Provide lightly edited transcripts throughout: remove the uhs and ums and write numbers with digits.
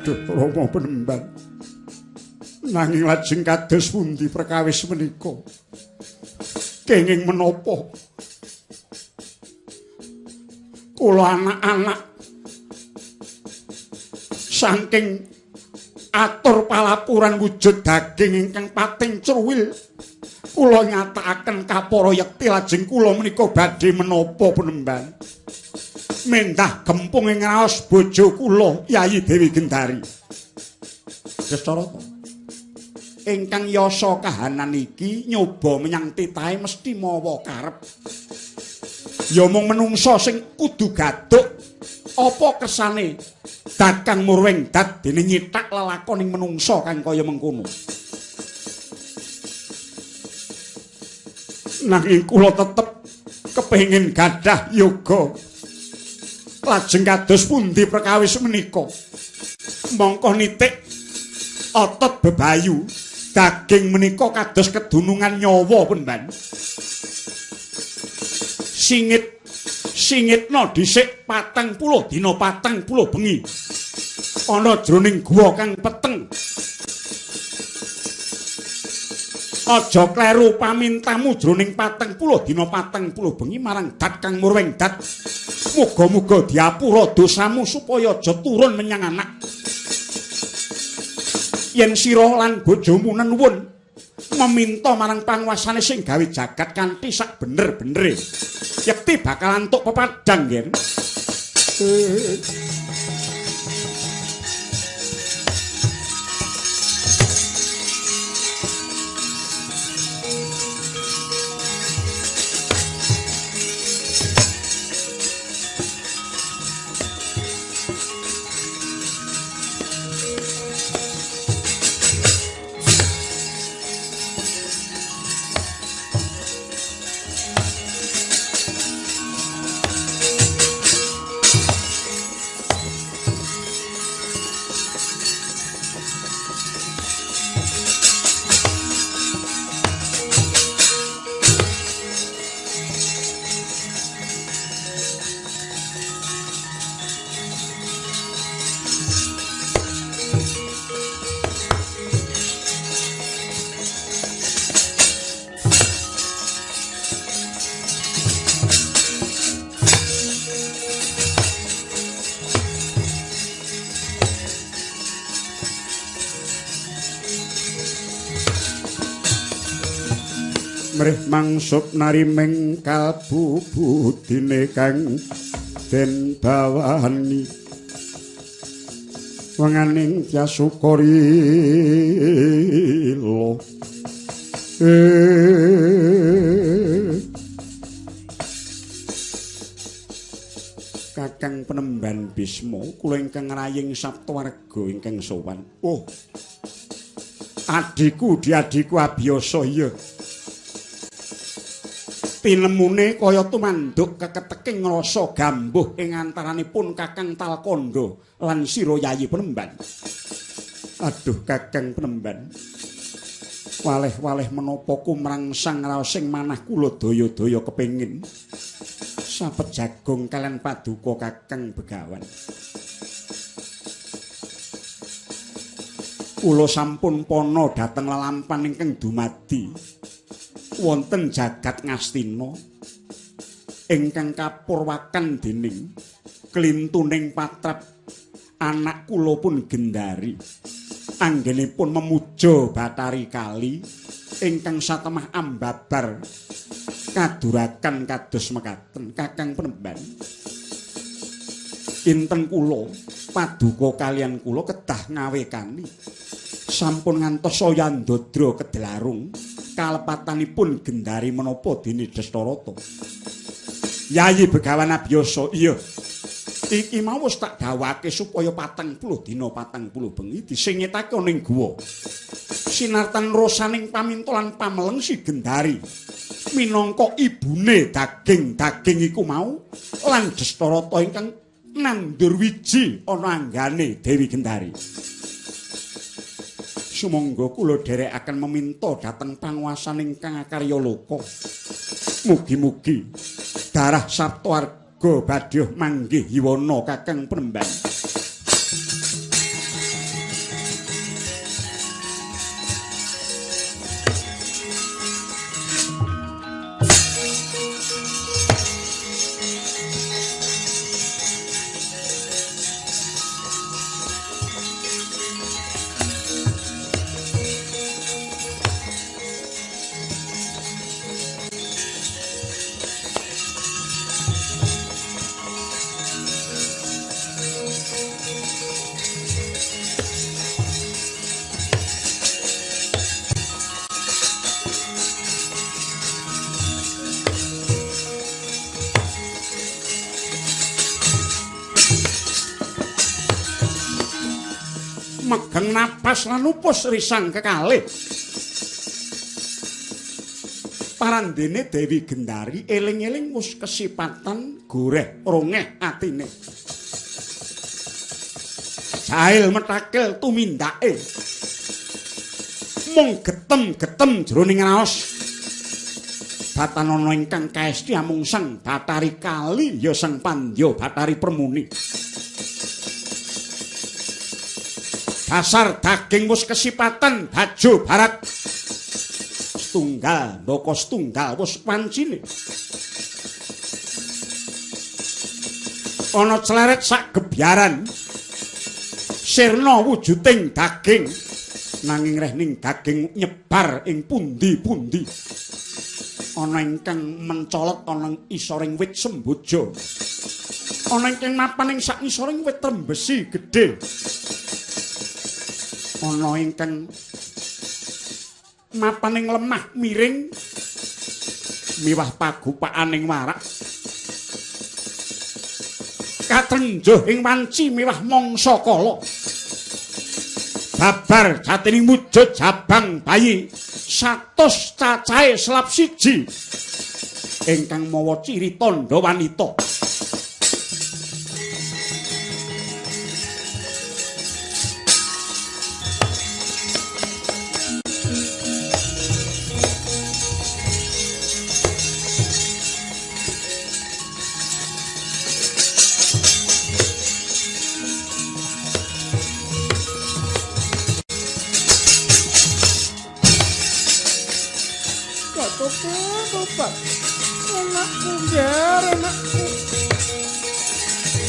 Aduh Rama Penemban. Nanging lajeng kados pundi perkawis menika? Kenging menapa? Kula anak-anak saking atur palapuran wujud daging ingkang pating cruwil, kula nyatakaken kapara yekti lajeng kula menika badhe menapa Penemban? Mendah gempung ing raos bojo kula Yayi Dewi Gendari. Dastarata ingkang yasa kahanan iki nyoba menyang titahe mesti mawa karep. Ya mung menungsa sing kudu gaduk apa kersane Dakang Murwing Dat dene nyithak lelakoning menungsa kang kaya mengkono. Nanging kula tetep kepengin gadah yoga. Lajeng kados pundi perkawis menika? Mongko nitik otot bebayu daging menika kados kedunungan nyawa Penemban. Singit singitna dhisik 40 dina 40 bengi ana jroning guwa kang peteng. Aja kleru pamintamu jroning 40 dina 40 bengi marang Dat Kang Murwing Dat. Muga-muga diapura dosamu supaya aja turun menyang anak. Yen sira lan bojomu nenuwun meminta marang panguwasane sing gawe jagat kanthi sak bener-benere, yekti bakal antuk pepadang, Ger. Mrih mangsup nariming kalbu budine kang den bawani wenganing tyasuka lila. Kakang Penemban Bisma kula ingkang ngraying Saptawarga ingkang sowan. Oh, adhiku diadhiku abiyasa iya. Tinemune kaya tumanduk keketeking rasa gambuh ing antaranipun Kakang Talkandha lan sira Yayi Penemban. Aduh Kakang Penemban, waleh-waleh menapa kumrangsang raosing manah kula daya-daya kepengin sapet jagung kalian paduka Kakang Begawan. Kula sampun pana dhateng lelampan ingkang dumadi wonten jagat Ngastina ingkang kapurwakan dening klintuning patrap anak kula pun Gendari. Anggenipun memuja Bathari Kali ingkang satemah ambabar kadurakan kados mekaten. Kakang Penemban, inten kula paduka kalian kula kedah ngawekani sampun ngantos saya ndadra kedelarung kalepatanipun Gendari menapa dene Dastarata. Yayi Begawan abiyasa iya. Iki mau wis tak dawake supaya 40 dina 40 bengi disingitake ning guwa. Sinartan rosaning paminta lan pameleng si Gendari minangka ibune daging-daging iku mau lan Dastarata ingkang nandur wiji ana anggane Dewi Gendari. Sumangga kula dherekaken meminta dhateng panguwasaning Kang Akarya Loka. Mugi-mugi darah Saptawarga badhe manggih yuwana Kakang Penemban. Megeng napas lan upus risang kekalih. Parandene Dewi Gendari eling-eling wis kesipatan goreh rongeh atine. Jail metakil tumindake. Mung getem-getem jroning raos. Batanana ingkang kaesti amung Sang Bathari Kali ya Sang Pandya Bathari Permuni. Dasar daging wis kesipatan bajo barat. Setunggal mbaka setunggal wis wancine. Ana cleret sak gebyaran. Sirna wujuding daging nanging rehning daging nyebar ing pundi-pundi. Ana ingkang mencolot ana isoring wit semboja. Ana ingkang mapan ing sak ngisoring wit trembesi gedhe. Ana ingkang mapan ing lemah miring miwah pagupakaning warak. Katrenjuh ing wanci miwah mangsa kala. Babar jatining wujud jabang bayi 100 cacahe selap siji ingkang mawa ciri tandha wanita.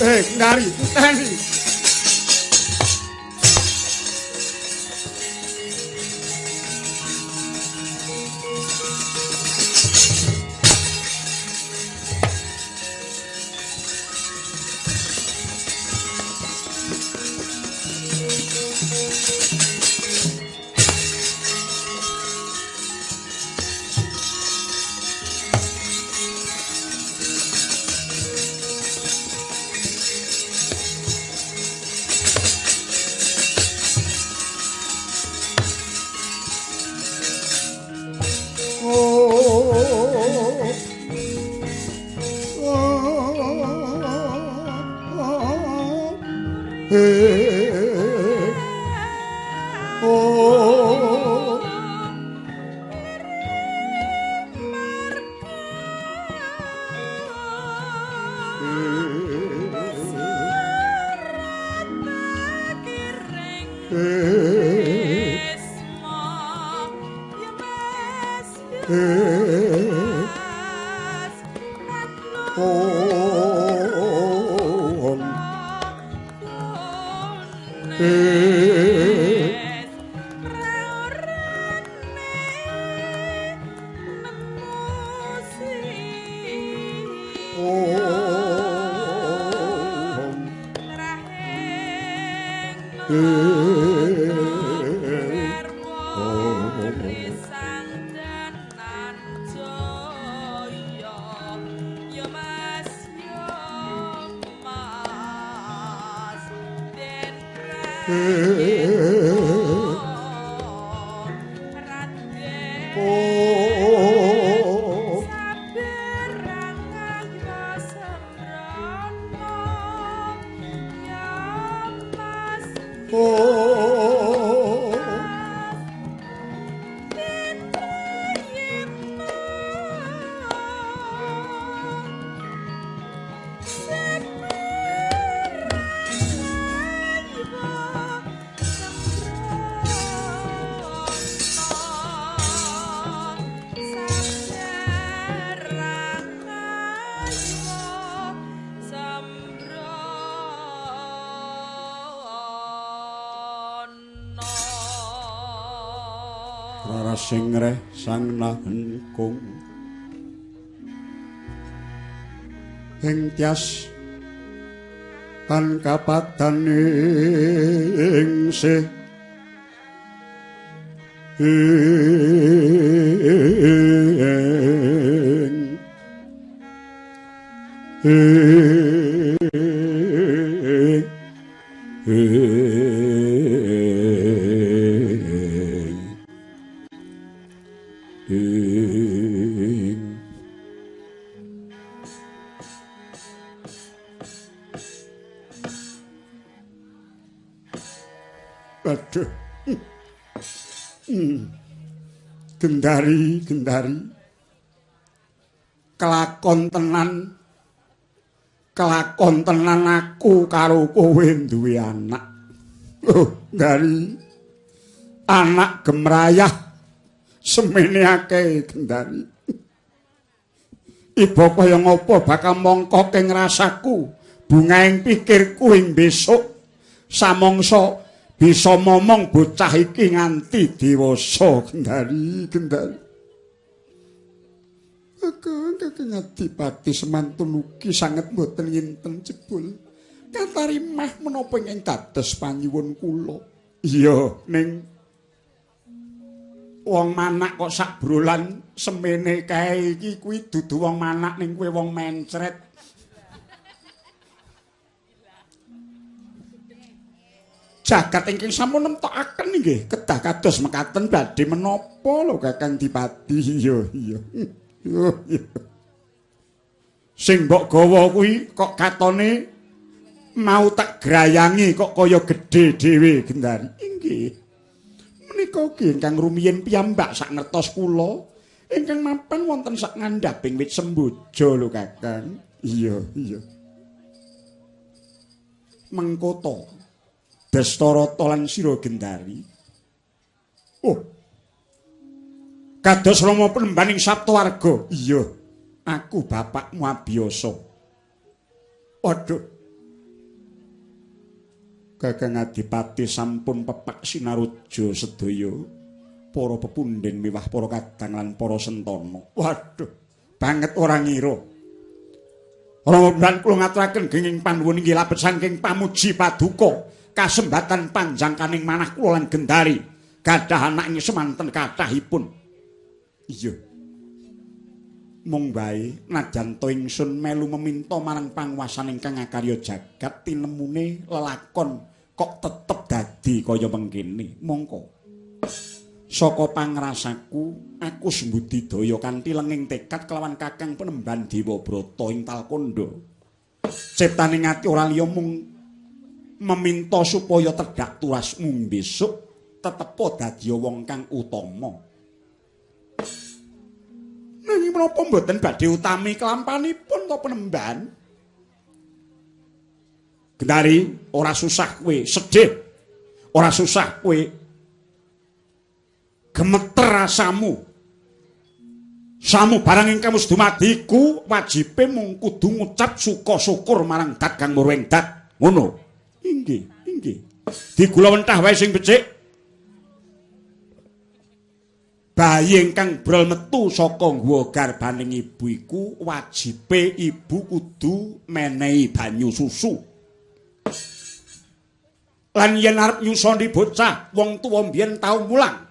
Gendari, enteni. Sing reh sang nahengkung ing tias tan kapadan ing sih ing ing. Aduh. Gendari, Gendari. Kelakon tenan. Kelakon tenan aku karo kowe duwe anak. Oh, Gendari. Anak gemrayah semene akeh, Gendari. Iba kaya ngapa bakal mongko ing rasaku, bungaing pikirku ing besok samangsa bisa momong bocah iki nganti dewasa. Gendari, Gendari. Kakang, Kakang Adipati semantun ugi sanget mboten nginten jebul. Katarimah menapa ingkang dados panyuwun kula? Iya, ning wong manak kok sak brolan semene kae iki kuwi dudu wong manak ning kowe wong mencret. Jagat ingkang sampun nemtokaken nggih kedah kados mekaten badhe menapa lho Kakang Dipati. Iya, iya. Sing mbok gawa kuwi kok katone mau tak grayangi kok kaya gedhe dhewe, Gendari. Inggih. Menika ugi ingkang rumiyin piyambak sak ngertos kula ingkang mapan wonten sak ngandhaping wit semboja lho Kakang. Iya, iya. Mengkoto Dastarata lan Sira Gendari. Oh. Kados Rama penembaning Saptawarga. Iya, aku bapakmu abiyasa. Waduh. Kakang Adipati sampun pepak sinaruja sedaya para pepundhen miwah para kadang lan para sentana. Waduh, banget ora ngira. Rama penemban kula ngaturaken genging panuwun inggih labet saking pamuji paduka kasembatan panjang kaning manah kula lan Gendari gadah anak ing semanten kathahipun. Iya. Mung wae najan to ingsun melu meminta marang panguwasan ingkang akarya jagat tinemune lelakon kok tetep dadi kaya mengkene. Mongko saka pangrasaku aku sembudidaya kanthi lenging tekad kelawan Kakang Penemban Dewa Brata ing Talkandha. Ciptaning ati ora liya mung meminta supaya tedhak turasmu besok tetepa dadi wong kang utama. Nanging menapa mboten badhe utami kelampanipun to Penemban? Gendari, ora susah kowe sedih. Ora susah kowe gemeter rasamu. Samu barang ingkang wis dumadi iku wajibe mung kudu ngucap suka syukur marang Dat kang murwing dat. Ngono. Inggih, inggih. Digula wentah wae sing becik. Bayi ingkang brol metu saka guwa garbaning ibu iku wajibe ibu kudu menehi banyu susu. Lan yen arep nyusoni bocah, wong tuwa mbiyen tau mulang.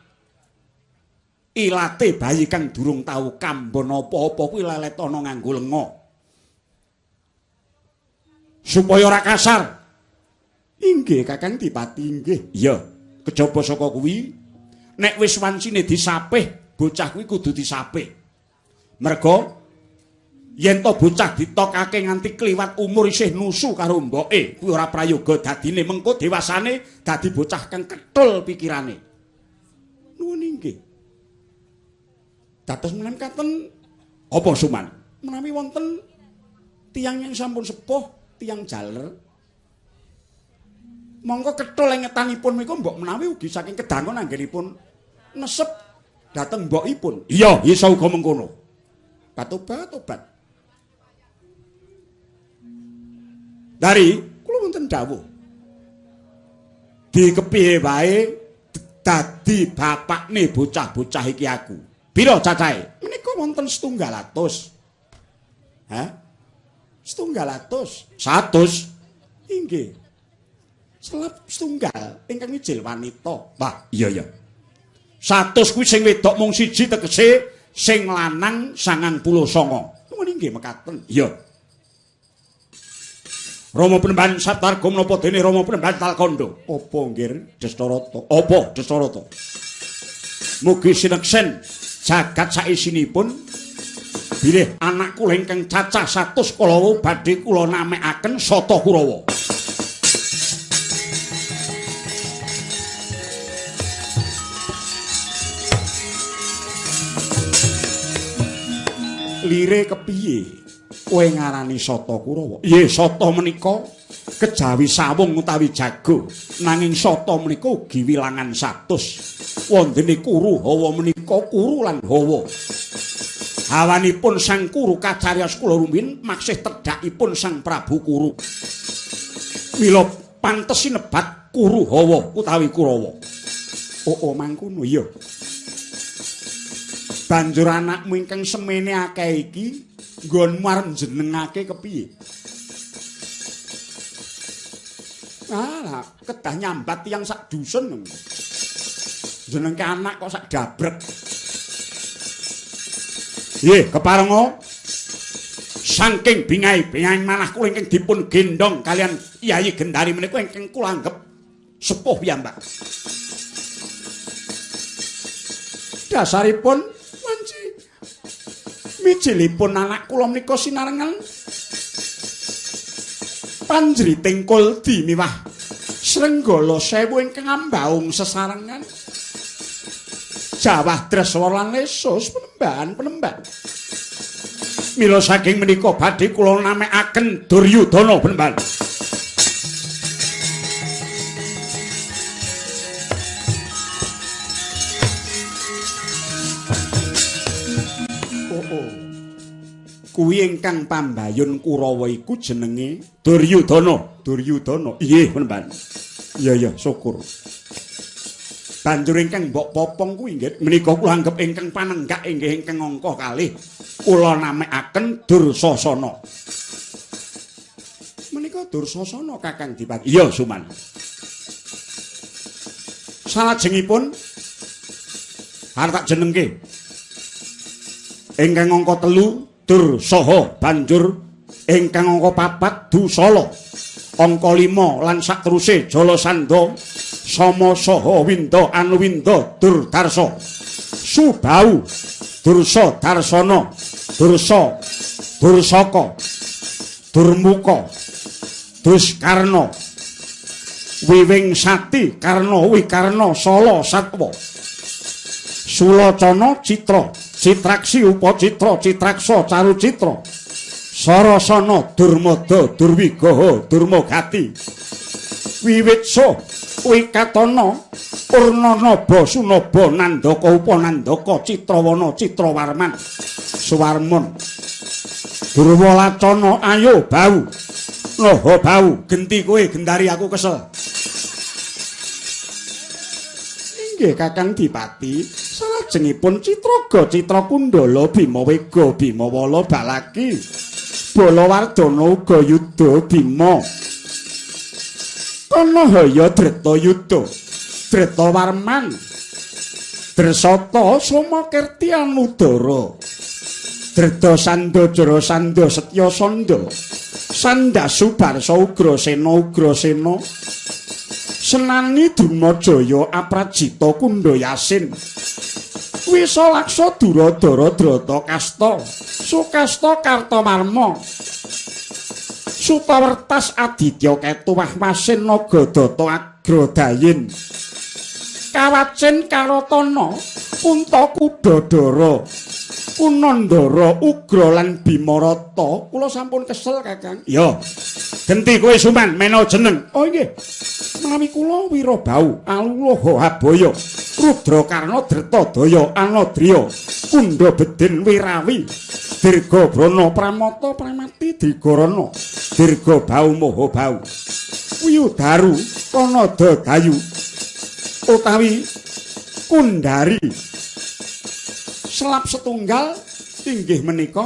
Ilate bayi kang durung tau kambon apa-apa kuwi leletana nganggo lenga. Supaya ora kasar. Inggih Kakang Dipati, inggih. Iya, kejaba saka kuwi nek wis wancine disapih, bocah kuwi kudu disapih. Merga yen to bocah ditokake nganti kliwat umur isih nusu karo mboke, kuwi ora prayoga dadine mengko dewasane dadi bocah kang ketul pikirane. Nuwun inggih. Dados menawi katen apa Suman? Menawi wonten tiyang yang sampun sepuh, tiyang jaler. Mongko ketul engetanipun menika mbok menawi ugi saking kedangon anggenipun nesep dhateng mbokipun. Iya, isa uga mengkono. Patobat-tobat. Dari kula wonten dawuh. Dikepiye wae dadi bapakne bocah-bocah iki aku. Pira cacahe? Menika wonten 1.200. Hah? 1.200. 100. Inggih. Selap setunggal ingkang ijil wanita. Wah, iya iya. 100 kuwi sing wedok mung siji tegese sing lanang 99. Nuwun inggih mekaten. Iya. Rama Penemban Saptarga menapa dene Rama Penemban Talkandha? Apa nggir Dastarata? Apa Dastarata? Mugi sineksen jagat saisinipun bilih anak kula ingkang cacah 100 kala badhe kula namekaken Sata Kurawa. Lire kepiye? Kowe ngarani Sata Kurawa? Nggih, Sata menika kejawi sawung utawi jago. Nanging Sata menika ugi wilangan 100. Wontene Kuru Hawa menika Kuru lan Hawa. Hawanipun Sang Kuru kacariyos kula rumiyin maksih tedhakipun Sang Prabu Kuru. Mila pantes sinebat Kuru Hawa utawi Kurawa. Oh, mangkono iya. Banjur anakmu ingkang semene akeh iki nggonmu arep njenengake kepiye? Ah, kedah nyambat tiyang sak dusun. Jenengke anak kok sak dabrek. Nggih, keparenga saking bingahe-bingahe manah kula ingkang dipun gendhong kalian Yayi Gendari menika ingkang kula anggep sepuh piyambak. Dasaripun wanci mijilipun anak kula menika sinarengan panjriting kuldi miwah srenggala sewu ingkang ambaung sesarengan jawah dreswa lan lesus penembahan-penembahan. Mila saking menika badhe kula namekaken Duryudana penembahan. Kuwi ingkang pambayun Kurawa iku jenenge Duryudana. Duryudana. Nggih, penembahan. Iya, iya, syukur. Banjur ingkang mbok popong kuwi nggih menika kula anggep ingkang panenggak inggih ingkang angka kalih kula namekaken Dursasana. Menika Dursasana Kakang Dipati. Iya, Suman. Salajengipun arep tak jenengke ingkang angka 3 Dursaha, banjur ingkang angka 4 Dusala, angka 5 lan sakteruse Jalasandha, Sama saha Winda Anuwinda Durdarsa, Subau, Dursa Darsana, Dursa, Dursaka, Durmuka, Duskarna, Wiwing Sati, Karna Wikarna, Sala Satwa, Sulacana Citra, Citraksi Upacitra, Citraksa Carucitra, Sarasana Durmada Durwigaha Durmagati, Wiwitsa Wikatana Purnanaba Sunaba Nandaka Upanandaka Citrawana Citrawarman Suwarman Durwalacana. Ayo bau Naha bau genti kowe Gendari, aku kesel. Inggih Kakang Dipati. Salajengipun Citraga Citrakundala Bima Wega Bimawala Balaki Balawardhana uga Yuda Bima Kanahaya Dretayuda Dretawarman Dresata Somakerti Anudara Dredasanda Jarasanda Setyasanda Sandasu Barsa Ugrasena Ugrasena Senani Drumajaya Aprajita Kundha Yasin Wisalaksa Duradara Drata Kasta Sukasta Kartamarma Sutawertas Aditya Ketu Wahwasin Nagadata Agrodayin Kawacen Karatana Kunta Kudadara Kunandara Ugra lan Bimarata. Kula sampun kesel Kakang. Iya. Genti kowe Suman mena jeneng. Oh nggih. Menawi kula Wirabau Alulaha Abaya Rudrakarna Dretadaya Anadriya Kundha Bedin Wirawi Dirga Brana Pramata Pramati Digarana Dirga Bau Maha Bau Wiyudaru Kanada Dayu utawi Kundari. Selap setunggal inggih menika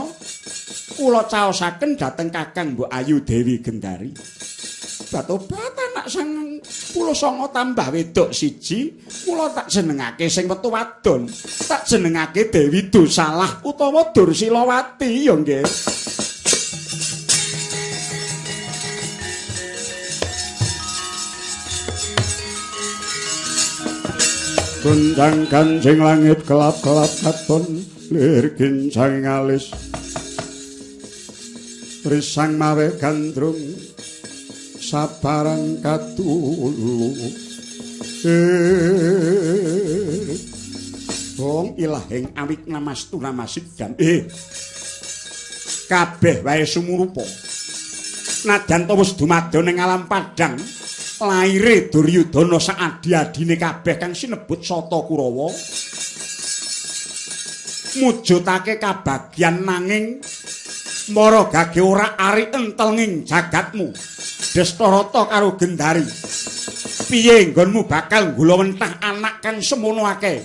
kula caosaken dhateng Kakang Mbok Ayu Dewi Gendari. Batobat anak sang kula sanga tambah wedok siji, kula tak jenengake sing metu wadon, tak jenengake Dewi Dusalah utawa Dursilawati ya nggih. Gonjang ganjing langit kelap-kelap katon lir kincang alis risang mawe gandrung sabarang katulu. Wong ilahing awik namastu namasidam. Kabeh wae sumurupa. Nadyan to wis dumadya ning alam padhang, laire Duryudana sak adi-adine kabeh kang sinebut Sata Kurawa mujudake kabagyan nanging mara gage ora ari entelnging jagatmu. Destarata karo Gendari. Piye nggonmu bakal nggulawentah anak kang semono akeh?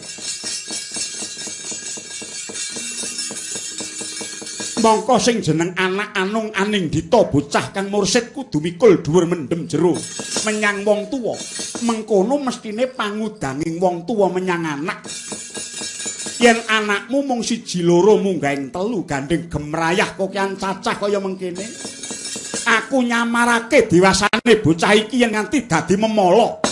Mongko sing jeneng anak anung anindita bocah kang mursid kudu mikul dhuwur mendem jero menyang wong tuwa. Mengkono mestine pangudanging wong tuwa menyang anak. Yen anakmu mung siji loro munggahing telu gandeng gemrayah kokean cacah kaya mengkene, aku nyamarake dewasane bocah iki yen nganti dadi memala.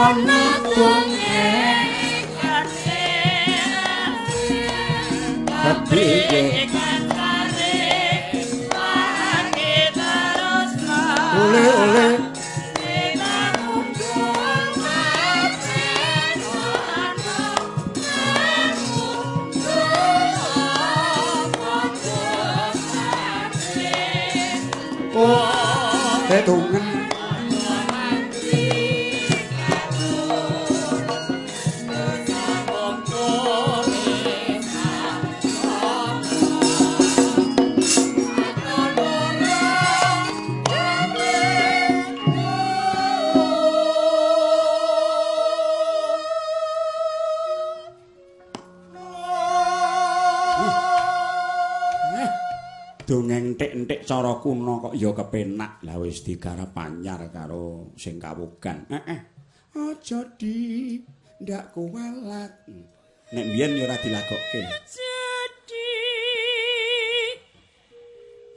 Ana dongeng kepiye oleh oleh oh tetungen dongeng entik-entik cara kuna kok ya kepenak. Lah wis digarap anyar karo sing kawugan. Heeh. Aja di ndak kuwalat. Nek mbiyen ya ora dilagokke. Aja di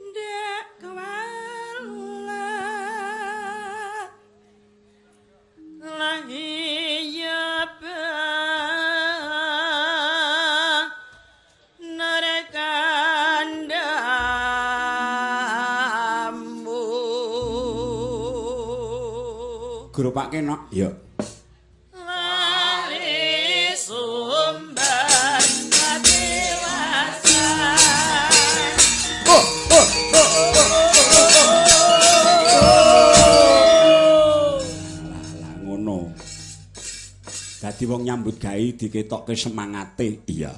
ndak kuwalat. Lah iya Gerobake nok ya. Lali sumber dewasa. Oh oh oh oh. Lah ngono. Dadi wong nyambut gawe diketokke semangate. Iya.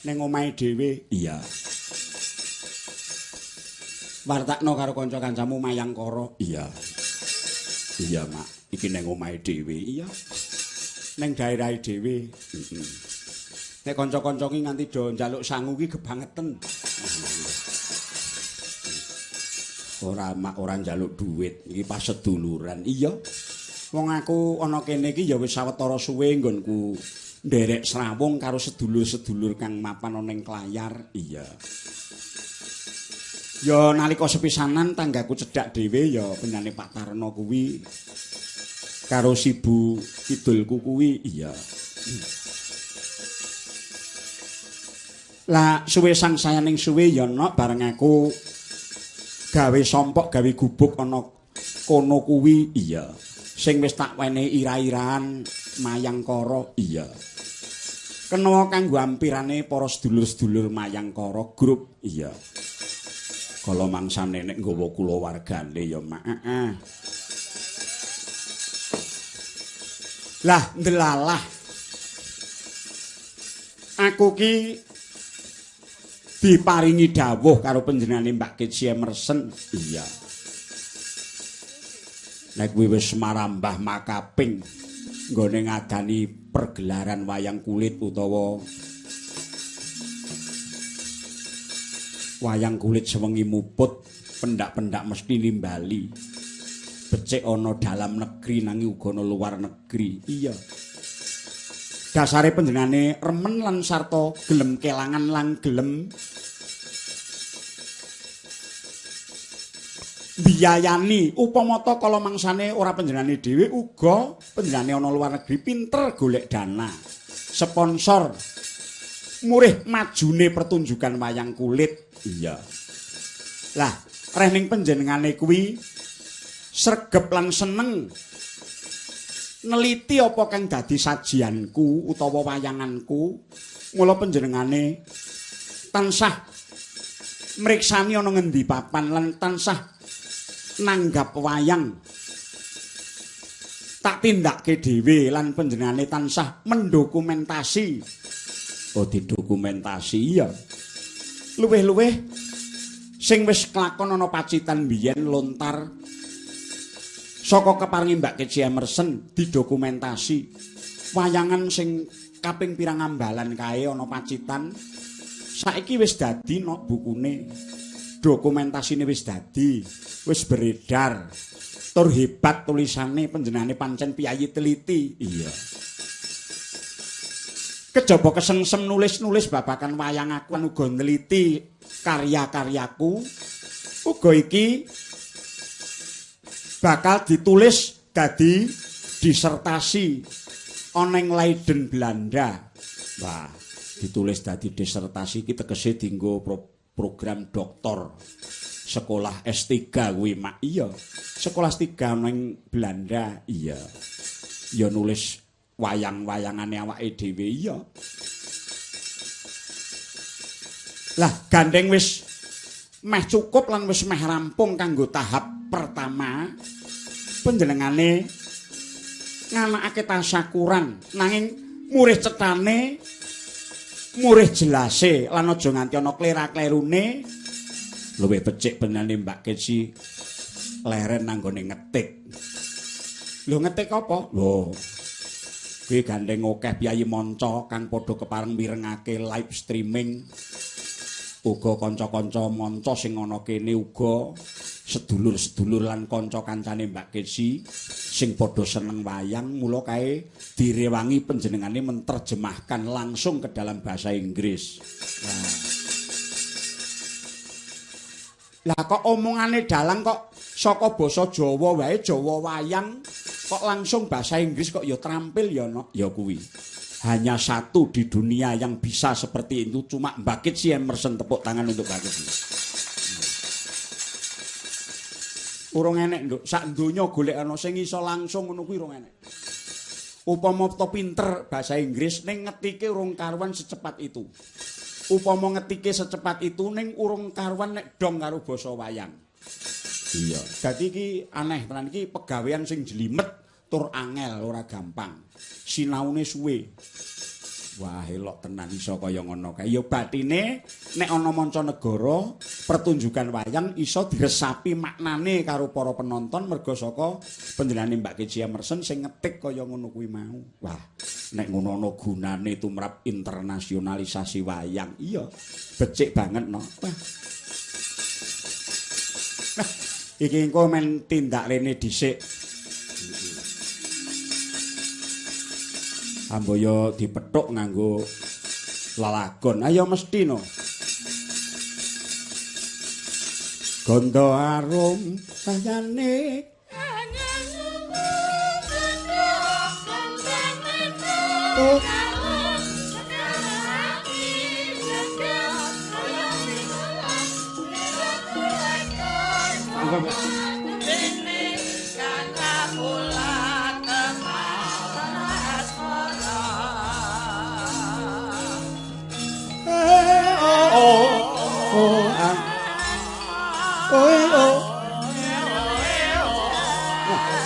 Ning omahe dhewe. Iya. Wartakno karo kanca-kancamu mayangkara. Iya. Iya, Mak. Iki nang omahe dhewe. Iya. Nang daerahe dhewe. Heeh. Nek kanca-kanca ki nganti do njaluk sangu ki gebangeten. Ora, Mak, ora njaluk duit. Iki pas seduluran. Iya. Wong aku ana kene iki ya wis sawetara suwe nggonku nderek srawung karo sedulur-sedulur kang mapan ana ning Klayar. Iya. Ya nalika sepisanan tanggaku cedhak dhewe ya penjane Pak Tarno kuwi karo Sibu kidulku kuwi. Iya. Lah suwe sangsayaning suwe ya nok bareng aku gawe sompok gawe gubuk ana kono kuwi. Iya. Sing wis tak wenehi ira-iraan mayangkara. Iya. Kena kanggo ampirane para sedulur-sedulur mayangkara grup. Iya. Kala mangsane nek nggawa kulawargane ya Mak. Heeh. Lah ndelalah. Aku ki diparingi dawuh karo panjenengane Mbak Kitsie Emerson. Iya. Nek kuwi wis marambah makaping nggone ngadani pergelaran wayang kulit utawa wayang kulit sewengi muput, pendak-pendak mesti nimbali. Becik ana dalam negeri nanging uga ana luar negeri. Iya. Dasare panjenengane remen lan sarta gelem kelangan lan gelem biyayani. Upama ta kala mangsane ora panjenengane dhewe uga panjenengane ana luar negeri pinter golek dana, sponsor, murih majune pertunjukan wayang kulit. Iya. Lah, reh ning panjenengane kuwi sregep lan seneng neliti apa kang dadi sajianku utawa wayanganku. Mula panjenengane tansah mriksani ana ngendi papan lan tansah nanggap wayang. Tak tindakke dhewe lan panjenengane tansah mendokumentasi. Oh, didokumentasi iya. Luwih-luwih sing wis kelakon ana Pacitan biyen lontar saka keparingi Mbak Kitsie Emerson didokumentasi. Wayangan sing kaping pirang ambalan kae ana Pacitan saiki wis dadi nok bukune. Dokumentasine wis dadi, wis beredar. Tur hebat tulisane panjenengane pancen piyayi teliti. Iya. Kejaba kesengsem nulis-nulis babakan wayang aku lan uga neliti karya-karyaku. Uga iki bakal ditulis dadi disertasi ana ing Leiden Belanda. Wah, ditulis dadi disertasi iki tegese dienggo program doktor sekolah S3 kuwi mak. Iya, sekolah S3 ana ing Belanda. Iya. Ya nulis wayang-wayangane awake dhewe. Iya. Lah gandeng wis meh cukup lan wis meh rampung kanggo tahap pertama. Panjenengane nganakake tasakuran nanging murih cetane, murih jelase lan aja nganti ana klera-klerune. Luwih becik benane Mbak Keci leren nanggone ngetik. Lho ngetik apa? Lho kuwi gandeng akeh piyayi manca kang padha kepareng mirengake live streaming. Uga kanca-kanca manca sing ana kene uga sedulur-sedulur lan kanca-kancane Mbak Keci sing padha seneng wayang, mula kae direwangi panjenengane menerjemahkan langsung ke dalam bahasa Inggris. Lah kok omongane dalang kok saka basa Jawa wae, Jawa wayang kok langsung bahasa Inggris kok ya terampil ya no? Ya kuwi. Hanya satu di dunia yang bisa seperti itu cuma Mbak Keci Emerson. Tepuk tangan untuk Mbak Keci. Urung enek, Nduk. Sak donya golek ana sing iso langsung ngono kuwi urung enek. Upama to pinter bahasa Inggris ning ngetike urung karuan secepat itu. Upama ngetike secepat itu ning urung karuan nek dong karo basa wayang. Iya. Dadi iki aneh tenan, iki pegawean sing jelimet tur angel, ora gampang. Sinaune suwe. Wah, elok tenan iso kaya ngono kae. Ya batine nek ana mancanegara pertunjukan wayang iso diresapi maknane karo para penonton merga saka panjenengane Mbak Keci Emerson sing ngetik kaya ngono kuwi mau. Wah, nek ngono ana gunane tumrap internasionalisasi wayang. Iya, becik banget no. Wah. Nah, iki engko men tindak rene dhisik. Amboyo dipethuk nganggo lelagon. Ayo mesti no. Gondo arum kayane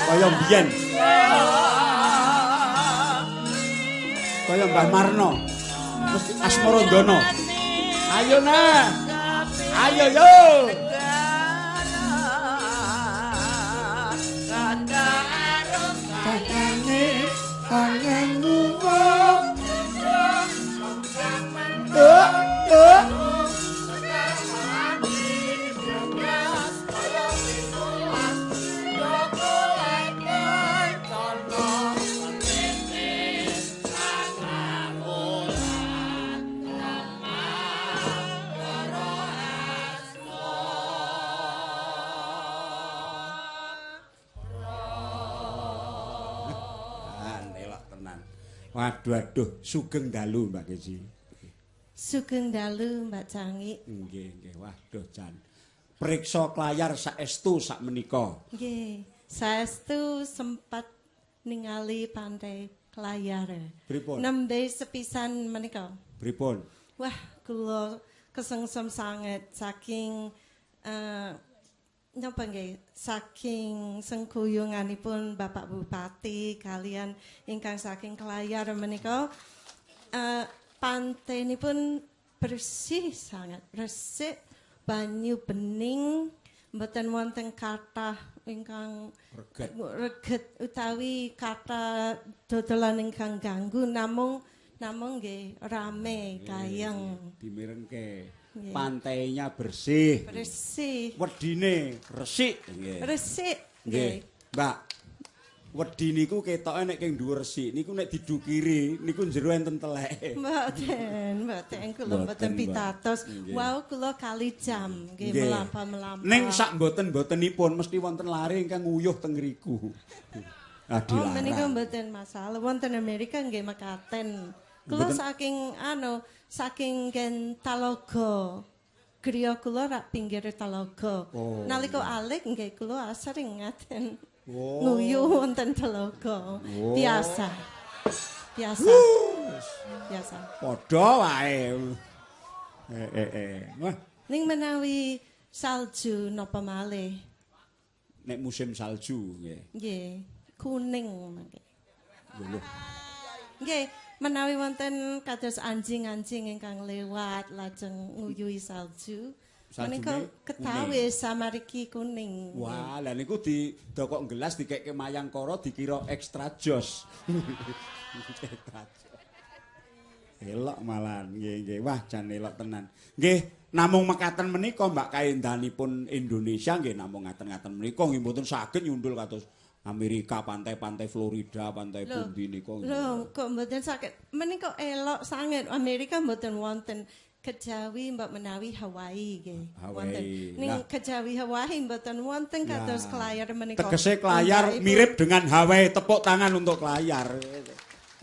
kaya mbiyen. Kaya Mbah Marno. Mesti Asmarandono. Ayo nah. Ayo yo. Kakane anganmu. Waduh aduh, sugeng dalu Mbak Keci. Sugeng dalu Mbak Cangi. Nggih, nggih. Waduh jan. Priksa klayar saestu sakmenika. Nggih, saestu sempat ningali pantai Klayar. Pripun? Nembe sepisan menika. Pripun? Wah, kula kesengsem sanget saking napa nggih, saking sengkuyunganipun Bapak Bupati kalian ingkang saking Klayar menika pantenipun bersih sangat, resik, banyu bening, mboten wonten kathah ingkang reget utawi kathah dodolan ingkang ganggu, namung nggih rame kayeng. Dimirengke. Pantainya bersih. Bersih. Wedine resik. Nggih. Resik. Nggih. Mbak, wedi niku ketoke nek king dhuwur resik niku nek didukiri niku jero enten teleke. Mboten, mboten kula mboten pitados. Wau kula kali jam nggih melampah-melampah. Ning sak mboten-mbotenipun mesti wonten lare ingkang nguyuh teng ngriku. Ah, Oh, menika dilarang. mboten masalah. Wonten Amerika nggih mekaten. Kula Mboten. saking anu, saking gen Talaga. Griya kula rak pinggir talaga. Oh. Nalika alik nggih kula asring ngaten. Oh. Nguyuh wonten talaga. Oh. Biasa. Biasa. Biasa. Padha wae. Wah, Ning menawi salju napa malih? Nek musim salju nggih. Nggih, kuning mangke. Lho lho. Nggih, menawi wonten kados anjing-anjing ingkang lewat lajeng nguyuhi salju, Saljune menika ketawis samariki kuning. Wah, lah niku didokok gelas dikekke mayangkara dikira ekstra jos. Ekstra jos. Elok malahan, nggih nggih. Wah, jan elok tenan. Nggih, namung mekaten menika Mbak kaendahanipun Indonesia nggih namung ngaten-ngaten menika nggih mboten saged nyundul kados Amerika, pantai-pantai Florida, pantai pundi nika. Lho, kok mboten saged. Menika elok sanget. Amerika mboten wonten kejawi mbok menawi Hawaii nggih. Hawaii. Wonten. Ning Lah. kejawi Hawaii mboten wonten kados Lah. Klayar menika. Tegese Klayar Piyambakipun- mirip dengan Hawaii, tepuk tangan untuk Klayar.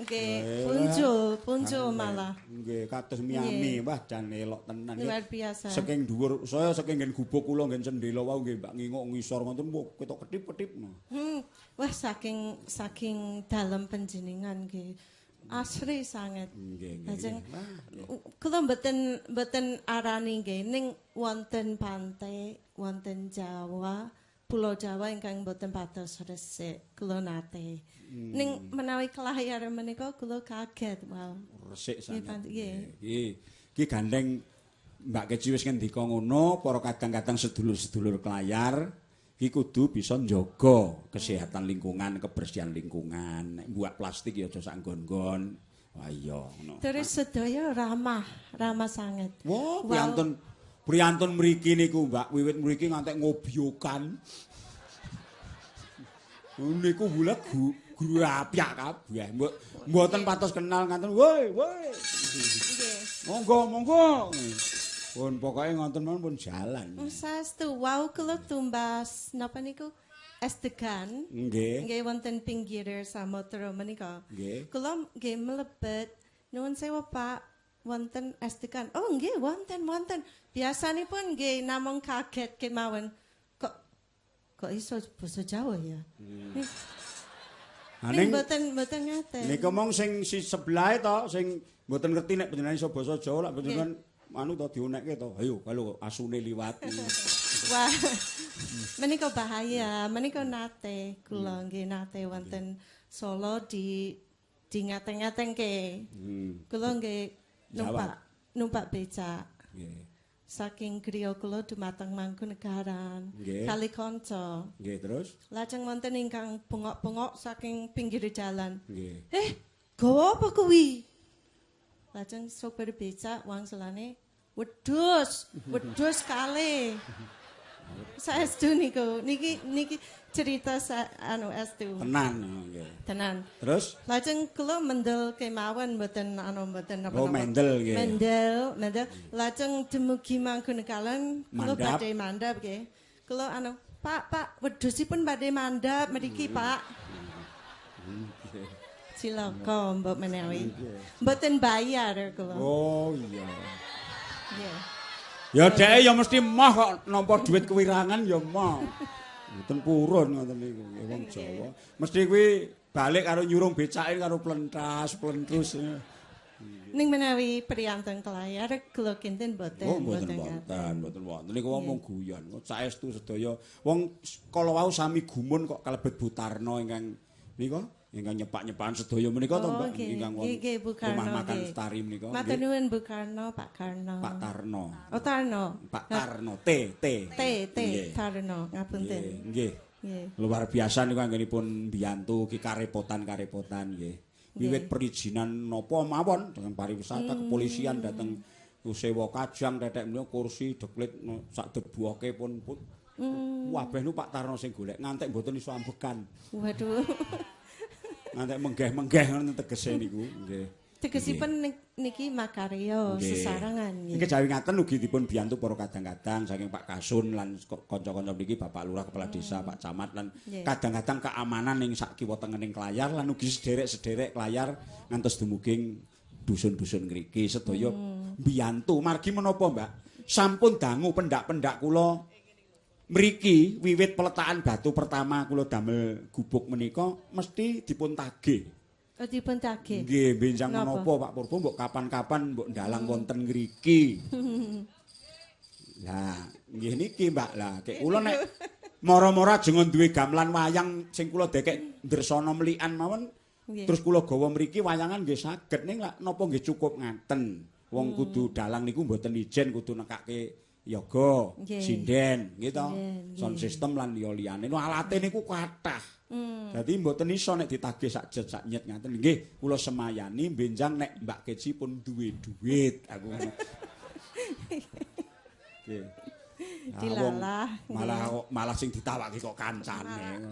Nggih, punjul, punjul malah. Nggih, kados Miami. Wah, jan elok tenan. Nggih. Luar biasa. Saking dhuwur, saya saking nggen gubuk kula nggen cendela wau nggih Mbak nginguk ngisor ngoten wah ketok kedip-kedip. Wah, saking saking dalem panjenengan nggih. Asri sanget. Nggih, nggih. Lajeng nggih. kula mboten mboten arani nggih ning wonten pantai, wonten Jawa, Pulau Jawa ingkang mboten pados resik kula nate. Ning menawi Klayar menika kula kaget, wow. Resik Nggih, sanget. nggih. Nggih. Iki gandeng Mbak Keci wis ngendika ngono, para kadang-kadang sedulur-sedulur Klayar iki kudu bisa njaga kesehatan lingkungan, kebersihan lingkungan. Nek buak plastik ya aja sak nggon-nggon. Wah iya ngono. Terus sedaya ramah, ramah sanget. Wah, Wow. priyantun priyantun mriki niku Mbak, wiwit mriki ngantek ngobyokan. Niku bulet grapyak kabeh. Mbok mboten patos kenal nganten. Woi, woi. Nggih. Monggo, monggo. Pun pokoke ngoten mawon pun jalan. Saestu, wau kula tumbas napa niku? Es degan. Nggih. Nggih wonten pinggir samudra menika. Nggih. Kula nggih mlebet, nuwun sewu Pak, wonten es degan. Oh nggih wonten wonten. Biasanipun nggih namung kaget kemawon. Kok kok iso basa Jawa ya? Ha Ning ning mboten mboten ngaten. niku mong sing si sebelahe to sing mboten ngerti nek panjenengan iso basa Jawa lak panjenengan anu to dionekke to. Ayo kalau asune liwat. Wah. Menika bahaya, menika nate kula nggih nate wonten Solo di ngaten-ngatengke. Kula nggih numpak numpak becak. Nggih. Saking griya kula dumateng Mangkunegaran. Nggih. Kali kanca. Nggih, terus? Lajeng wonten ingkang bengok-bengok saking pinggir jalan. Nggih. Gawa apa kuwi? Lajeng sopir becak wangsulane wedhus, wedhus kalih. Saestu niku, niki niki cerita anu estu. Tenan nggih. Tenan. Terus lajeng kula mendel kemawon mboten anu mboten napa-napa. Oh, mendel nggih. Mendel, mendel. Lajeng dumugi Mangkunegaran kula badhe mandhap nggih. Kula anu, Pak, Pak, wedhusipun badhe mandhap mriki, Pak. Cilaka mbok menawi. Mboten bayar kula. Oh iya. Nggih. Ya dheke ya mesti moh kok nampa dhuwit kewirangan ya moh. Mboten purun ngoten niku nggih wong Jawa. Mesti kuwi balik karo nyurung becake karo plentas, plentrus. Ning menawi priyantun Klayar kula kinten mboten. Oh, mboten wonten, mboten wonten. Niku wong mung guyon. Saestu sedaya wong kala wau sami gumun kok kalebet Bu Tarno ingkang nika ingkang nyepak-nyepakan sedaya menika to Mbak ingkang wonten rumah makan Lestari menika. Matur nuwun Bu Karno, Pak Karno. Pak Tarno. Oh Tarno. Pak Tarno T T. T T Tarno ngapunten. Nggih. Luar biasa niku anggenipun mbiyantu ki karepotan-karepotan nggih. Wiwit perizinan napa mawon dengan pariwisata, kepolisian dateng sewa kajang tetek menika kursi deklit sak debuoke pun kabeh niku Pak Tarno sing golek ngantek mboten iso ambekan. Waduh. Ngantek menggeh-menggeh ngoten tegese niku nggih. Tegesipun niki makarya sesarengan nggih. Niki jawi ngaten ugi dipun biyantu para kadang-kadang saking Pak Kasun lan kanca-kanca mriki, Bapak Lurah, Kepala Desa, Pak Camat lan kadang-kadang keamanan ing sak kiwa tengening Klayar lan ugi sederek-sederek Klayar ngantos dumugi dusun-dusun ngriki sedaya mbiyantu. Margi menapa, Mbak? Sampun dangu pendak-pendak kula mriki wiwit peletakan batu pertama kula damel gubuk menika mesti dipun tagih. Oh, dipun tagih. Nggih, benjang menapa Pak Purbo mbok kapan-kapan mbok ndalang wonten ngriki. Lah, nggih niki Mbak. Lah, kek kula nek mara-mara ajeng duwe gamelan wayang sing kula dekek ndresana melikan mawon, terus kula gawa mriki wayangan nggih saged ning lak napa nggih cukup ngaten. Wong kudu dalang niku mboten ijen kudu nekake yoga, sinden, nggih to. Sound system lan liya-liyane. Alate niku kathah. Dadi mboten iso nek ditagih sak jet sak nyet ngaten. Nggih, kula semayani benjang nek Mbak Keci pun duwe duit aku ngono. Nggih. Dilalah. Malah sing ditawaki kok kancane.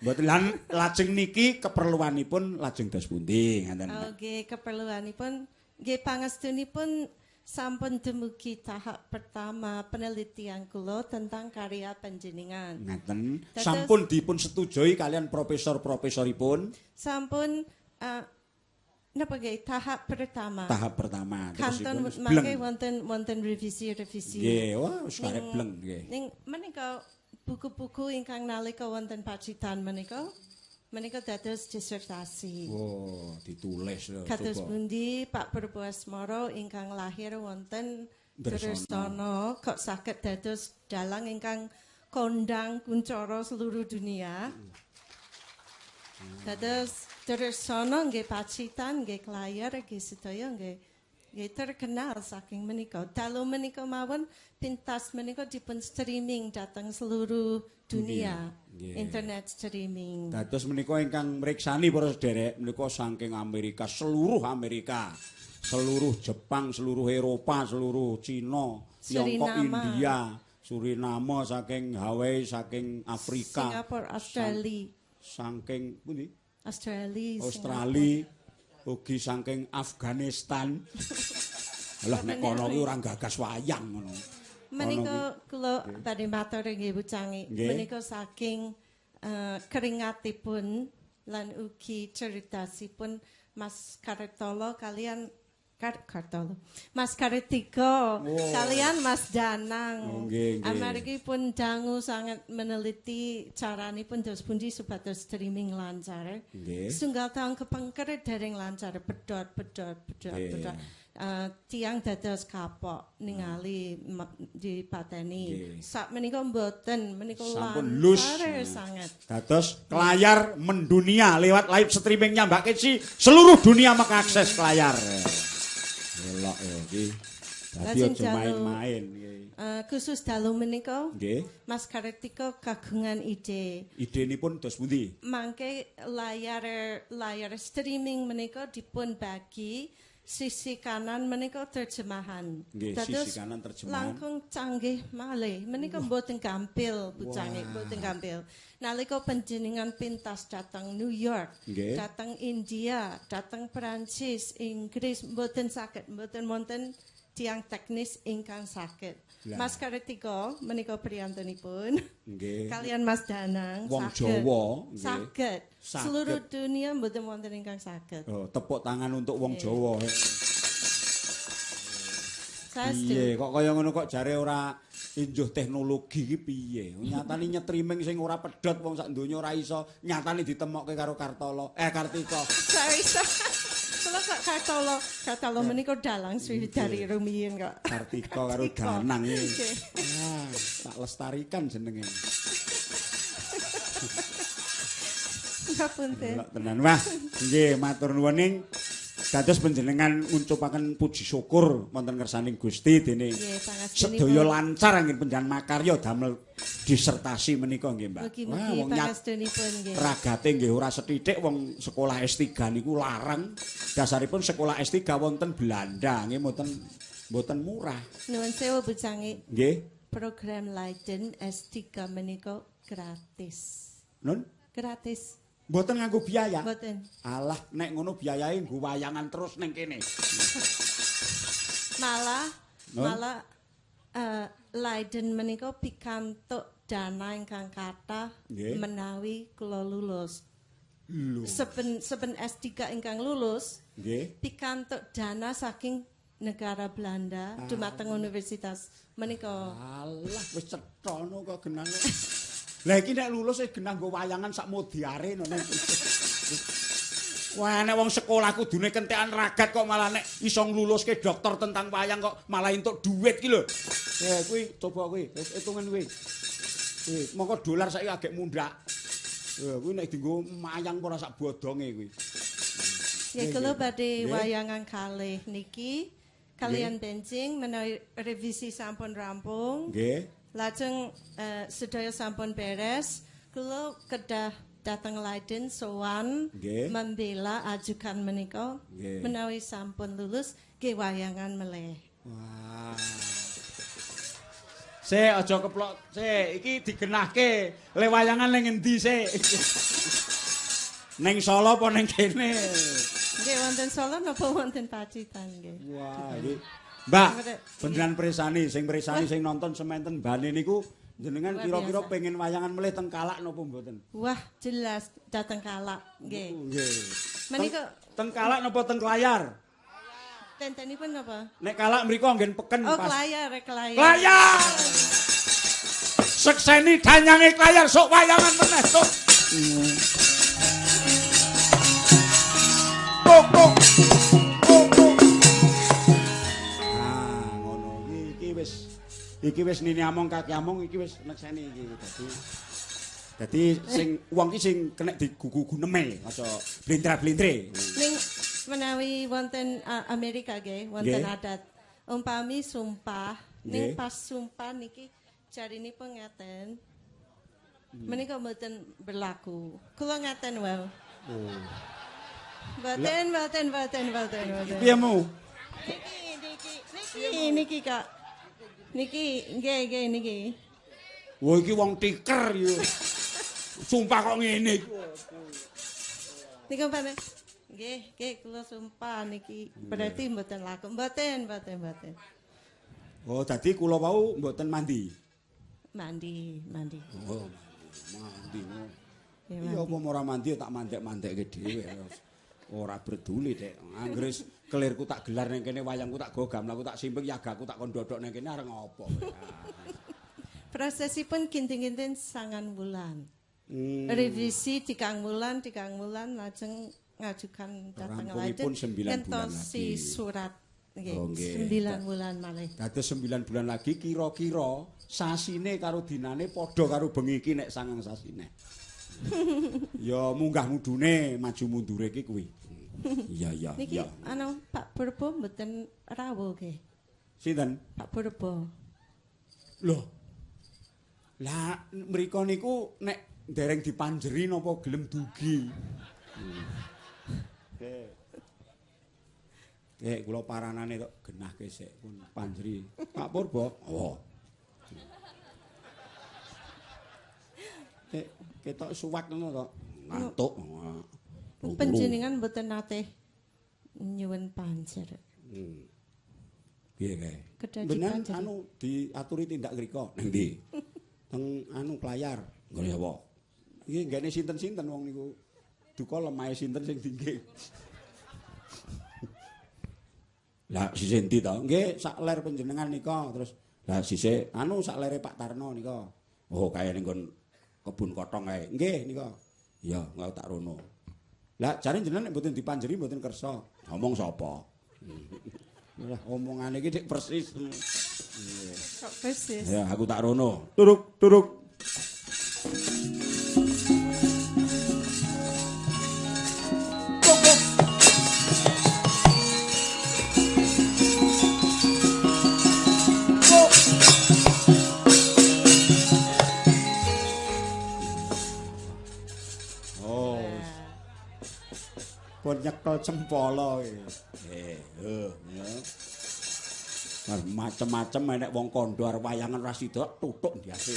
Mboten lan lajeng niki keperluanipun lajeng dos pundi ngaten. Oh nggih, keperluanipun nggih pangestunipun sampun dumugi tahap pertama penelitian kula tentang karya panjenengan. Ngaten. Sampun dipun setujui kalian profesor-profesoripun. Sampun napa nggih tahap pertama. Tahap pertama. Kanton mangke wonten revisi-revisi. Nggih, wah wis karep bleng nggih. Ning menika buku-buku ingkang nalika wonten Pacitan menika dados disertasi. Oh, ditulis lho. Kados pundi Pak Purbo Asmoro ingkang lahir wonten Drestono kok saged dados dalang ingkang kondang kuncara seluruh dunia. Dados Drestono nggih Pacitan nggih Klayar nggih sedaya nggih terkenal saking menika. Dalu menika mawon pintas menika dipun streaming dhateng seluruh dunia. Internet streaming. Dados menika ingkang mriksani para sederek menika saking Amerika, seluruh Amerika, seluruh Jepang, seluruh Eropa, seluruh Cina, Tiongkok, India, Suriname, saking Hawaii, saking Afrika, Singapura, Australia, saking pundi? Australia, ugi saking Afghanistan. Lah nek kono kuwi ora gagas wayang ngono. Menika kula badhe matur nggih Bu Cangi. Menika saking keringatipun lan ugi cerdasipun Mas Kartolo kalian Kartolo. Mas Kartika kalian Mas Danang. Amargi pun dangu sangat meneliti caranipun dos pundi supados streaming lancar. Sunggal tahun kepengker dereng lancar pedhot pedhot pedhot pedhot. Tiang dados kapok ningali dipateni. Sak menika mboten menika sampun lus sangat. Dados Klayar mendunia lewat live streamingnya Mbak Keci, seluruh dunia mengakses Klayar. Elok ya iki. Dadi aja main-main. Khusus dalu menika Mas Kartika kagungan ide. Idenipun dos pundi? Mangke layar streaming menika dipun bagi sisi kanan menika terjemahan. Nggih, sisi kanan terjemahan. Langkung canggih malih. Menika mboten gampil, Bu Canggih, mboten gampil. Nalika panjenengan pintas datang New York, datang India, datang Perancis, Inggris, mboten saged, mboten wonten tiang teknis ingkang saged. Mas Kartika menika priyantunipun. Nggih. Kalian Mas Danang wong Jawa nggih. Saged. Seluruh dunia mboten wonten ingkang saged. Oh, tepuk tangan untuk wong Jawa. Piye kok kaya ngono kok jare ora injuh teknologi iki piye? Nyatane nyetriming sing ora pedhot wong sak donya ora iso, nyatane ditemokke karo Kartolo, Kartika. Sorry. Kula kok Kartolo menika dalang Sri dari rumiyin kok. Kartika karo Danang iki. Wah, tak lestarikan jenenge. Ngapunten. Tenan wah, nggih matur nuwun ning dados panjenengan nguncupaken puji syukur wonten ngersaning Gusti dene sedaya lancar anggen panjenengan makarya damel disertasi menika nggih Mbak. Wah, wong pangestunipun nggih. Ragate nggih ora sethithik wong sekolah S3 niku larang. Dasaripun sekolah S3 wonten Belanda nggih mboten murah. Nuwun sewu Bu Cangi. Nggih. Program Leiden S3 menika gratis. Nun? Gratis. Mboten nganggo biaya. Mboten. Alah, nek ngono biayae nggo wayangan terus ning kene. Malah malah Leiden menika pikantuk dana ingkang kathah menawi kula lulus. Lho. Seben S3 ingkang lulus, nggih, pikantuk dana saking negara Belanda dumateng universitas menika. Alah, wis cetha no kok genah. Lah iki nek lulus wis genah nggo wayangan sak modiare ngono. Wah, nek wong sekolah kudune kentekan ragat kok malah nek iso ngluluske dokter tentang wayang kok malah entuk duit ki lho. Kuwi coba kuwi, wis hitungen kuwi. Kuwi mongko dolar saiki agek mundhak. Kuwi nek dienggo mayang ora sak bodonge kuwi. Ya kula badhe wayangan kalih niki kalian benjing menawi revisi sampun rampung. Nggih. Lajeng sedaya sampun beres, kula kedah dateng Leiden sowan membela ajukan menika menawi sampun lulus nggih wayangan meleh. Wah. Sik aja keplok sik, iki digenahke. Le wayangan ning endi sik? Ning Solo apa ning kene? Nggih wonten Solo napa wonten Pacitan nggih. Wah, iki Mbak, beneran presani, sing presani sing nonton sementen bane niku jenengan kira-kira pengen wayangan melih teng Kalak napa mboten? Wah, jelas dateng Kalak nggih. Nggih. Menika teng Kalak napa teng Klayar? Tentenipun napa? Nek Kalak mriku nggen peken pas. Oh, Klayar, Klayar. Klayar. Sekseni danyange Klayar sok wayangan meneh sok. Kok kok. Iki wis nini among kaki among iki wis nekseni iki dadi sing wong iki sing kenek digugu-guneme aja blentra-blentre. Ning menawi wonten Amerika nggih wonten adat umpami sumpah ning pas sumpah niki jarinipun ngaten menika mboten berlaku. Kula ngaten wae. Oh. Mboten mboten mboten mboten mboten. Piye mu? Niki niki niki niki Kak. Niki, nggih nggih niki. Wah iki wong tiker yo. Sumpah kok ngene iki. Niki umpame. Nggih, nggih kula sumpah niki berarti mboten laku. Mboten, mboten, mboten. Oh, dadi kula wau mboten mandi. Mandi, mandi. Oh, mandi. Iya apa ora mandi tak mandek-mandekke dhewe. Ora berduli, Dek. Anggere kelirku tak gelar ning kene, wayangku tak gawa gamelanku tak simping, yagaku tak kon dodok ning kene arep ngopo kowe. Prosesipun kinten-kinten 9 bulan. Revisi 3 bulan, 3 bulan lajeng ngajukan dateng Rampungipun 9 bulan lagi. Surat nggih, Oh, nggih. 9 bulan malih. Dados 9 bulan lagi kira-kira sasine karo dinane padha karo bengi iki nek 9 sasine. Ya munggah mudune maju mundure iki kuwi. Iya iya Niki iya. anu Pak Purbo mboten rawuh nggih. Sinten? Pak Purbo. Loh. Lah mriko niku nek dereng dipanjeri napa gelem dugi. Kula paranane tok genahke sik pun panjeri. Pak Purbo. Oh. Ketok suwak ngono to. Ngantuk. Panjenengan mboten nate nyuwun panjer. Piye kae? Jenengan anu diaturi tindak ngriko nang ndi? Teng anu Klayar. Nggone apa? Iki nggene sinten-sinten wong niku. Duka lemahe sinten sing dingge. Lah sisih endi to? Nggih, sak ler panjenengan nika terus lah sisih anu sak lere Pak Tarno nika. Oh, kae ning nggon kebun kotong kae. Nggih nika. Iya, engko tak rono. Lah jare jenengan nek mboten dipanjeri mboten kersa. Ngomong sapa? Lah omongane iki dik persis. Kok persis? Ya, aku tak rono. Turuk, turuk. Pun nyekel cempala iki. Ya. Macem-macem enek wong kandha arep wayangan ora sida tutuk ndase.